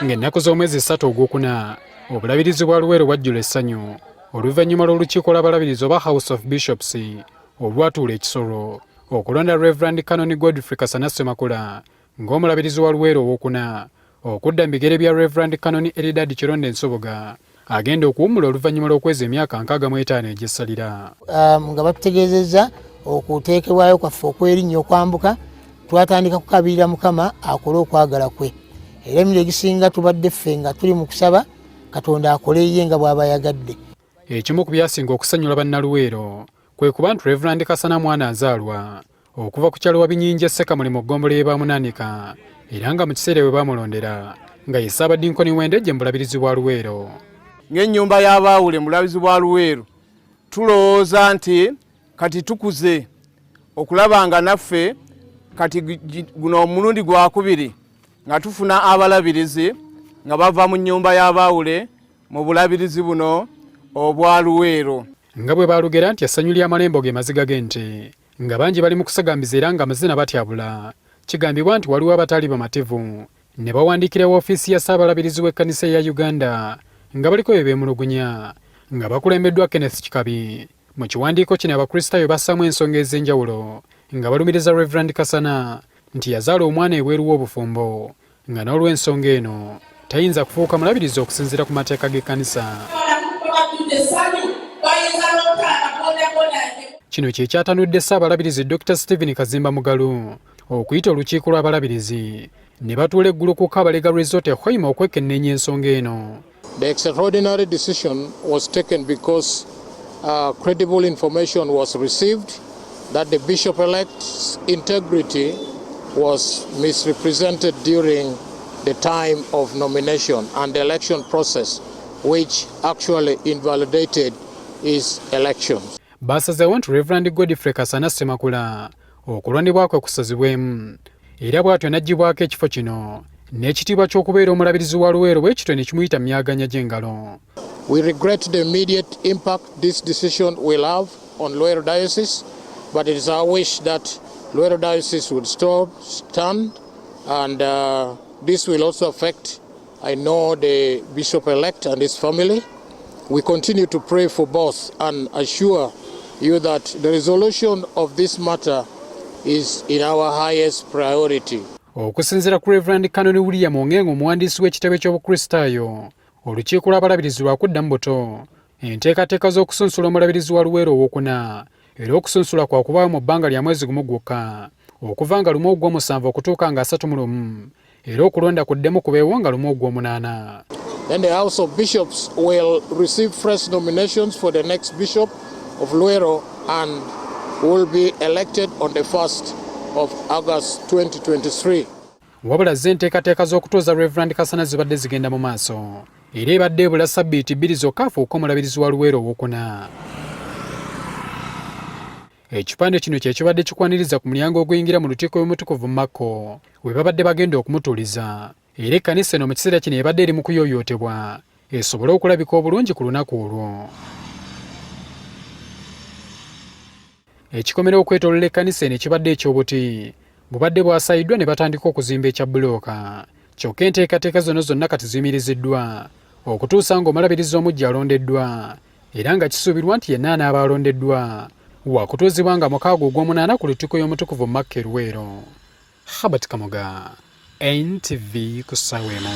Ng'ennaku z'omwezi 3 Ogwokuna, obulabirizi bwa Luweero bwajjula essanyu oluvannyuma lw'olukiiko lw'abalabirizi oba House of Bishops olwatuula ekisolo okulonda Reverend Canon Godfrey Kasana Ssemakula ng'omulabirizi wa Luweero owokuna okudda mu bigere bya Reverend Canon Eridad Kironde Nsubuga agenda okuwummula oluvannyuma lw'okweza emyaka 65 egy'essalira. Nga batutegeezezza okuteekebwayo kwaffe okw'erinnya okwambuka, twatandika kukabirira Mukama akole okwagala kwe, era emirundi egisinga tubadde ffe nga tuli mu kusaba Katonda akole ye nga bw'aba yagadde. Ekimu ku byasinga okusanyula bannaluweero kwe kuba nti Reverend Kasana mwana azaalwa okuva ku kyalo Wabinyinja Ssekamuli mu ggombolola y'e Bamunaanika, era nga mu kiseera we baamulondera nga ye Ssaabadinkoni w'Endejje mu bulabirizi bwa Luweero. Ng'ennyumba y'abaawule mu bulabirizi bwa Luweero, tulowooza nti kati tukuze okulaba nga naffe kati guno omulundi gwakubiri nga tufuna abalabirizi nga bava mu nnyumba y'abaawule mu bulabirizi buno obwa Luweero. Nga bwe baalugera nti essanyu ly'amalembo ge maziga g'ente, nga bangi bali mu kusagambiza era nga amazina batyabula, kigambibwa nti waliwo abataali bamativu ne bawandiikira woofiisi ya Ssaabalabirizi w'ekkanisa ya Uganda nga baliko bye beemulugunya nga bakulembeddwa Kenneth Kikabi. Mu kiwandiiko kino Abakristaayo bassaamu ensonga ez'enjawulo nga balumiriza Reverend Kasana nti yazaala omwana ebweru w'obufumbo nga n'olw'ensonga eno tayinza kufuuka mulabirizi okusinziira ku mateeka g'ekkanisa. Kino kye kyatanudde Ssaabalabirizi Dr. Stephen Kazimba Mugalu okuyita olukiiko lw'abalabirizi ne batuula eggulo ku Kabalega Resort e Hoima okwekenneenya ensonga eno. The extraordinary decision was taken because credible information was received that the bishop-elect's integrity was misrepresented during the time of nomination and the election process, which actually invalidated his election. Basazeewo nti Reverend Godfrey Kasana Ssemakula okulondebwa kwe kusazibwemu, era bw'atyo n'aggyibwako ekifo kino n'ekitiibwa ky'okubeera omulabirizi wa Luweero, bwe kityo ne kimuyita mu myaganya gy'engalo. We regret the immediate impact this decision will have on Luweero Diocese, but it is our wish that Luweero Diocese would still stand, and this will also affect, I know, the bishop-elect and his family. We continue to pray for both and assure you that the resolution of this matter is in our highest priority. Okusinziira ku Reverend Canon William Ongengo, omuwandiisi w'ekitebe ky'Obukristaayo, olukiiko lw'abalabirizi lwakuddamu buto enteekateeka z'okusunsula omulabirizi wa Luweero owokuna, era okusunsula kwakubaawo mu bbanga lya mwezi gumu gwokka okuva nga 1 Ogw'omusanvu okutuuka nga 31, era okulonda kuddemu kubeewo nga 1 Ogw'omunaana. Then the House of Bishops will receive fresh nominations for the next bishop of Luweero and will be elected on the 1st of August 2023. Wabula zo enteekateeka z'okutuuza Reverend Kasana zibadde zigenda mu maaso, era ebadde ebula sabbiiti 2 zokka afuuke omulabirizi wa Luweero owokuna. Ekipande kino kye kibadde kikwaniriza ku mulyango oguyingira mu Lutikko y'Omutukuvu Makko we babadde bagenda okumutuuliza, era ekkanisa eno mu kiseera kino ebadde eri mu kuyooyootebwa esobole okulabika obulungi ku lunaku olwo. Ekikomera okwetoolola ekkanisa eno ekibadde eky'obuti bubadde bwasayiddwa ne batandika okuzimba ekya bbulooka, kyokka enteekateeka zino zonna kati ziyimiriziddwa okutuusa ng'omulabirizi omuggya alondeddwa, era nga kisuubirwa nti yenna anaaba alondeddwa wakutuuzibwa nga 6 Ogw'omunaana ku Lutikko y'Omutukuvu Makka e Luweero. Herbert Kamoga, NTV ku ssaawa emu.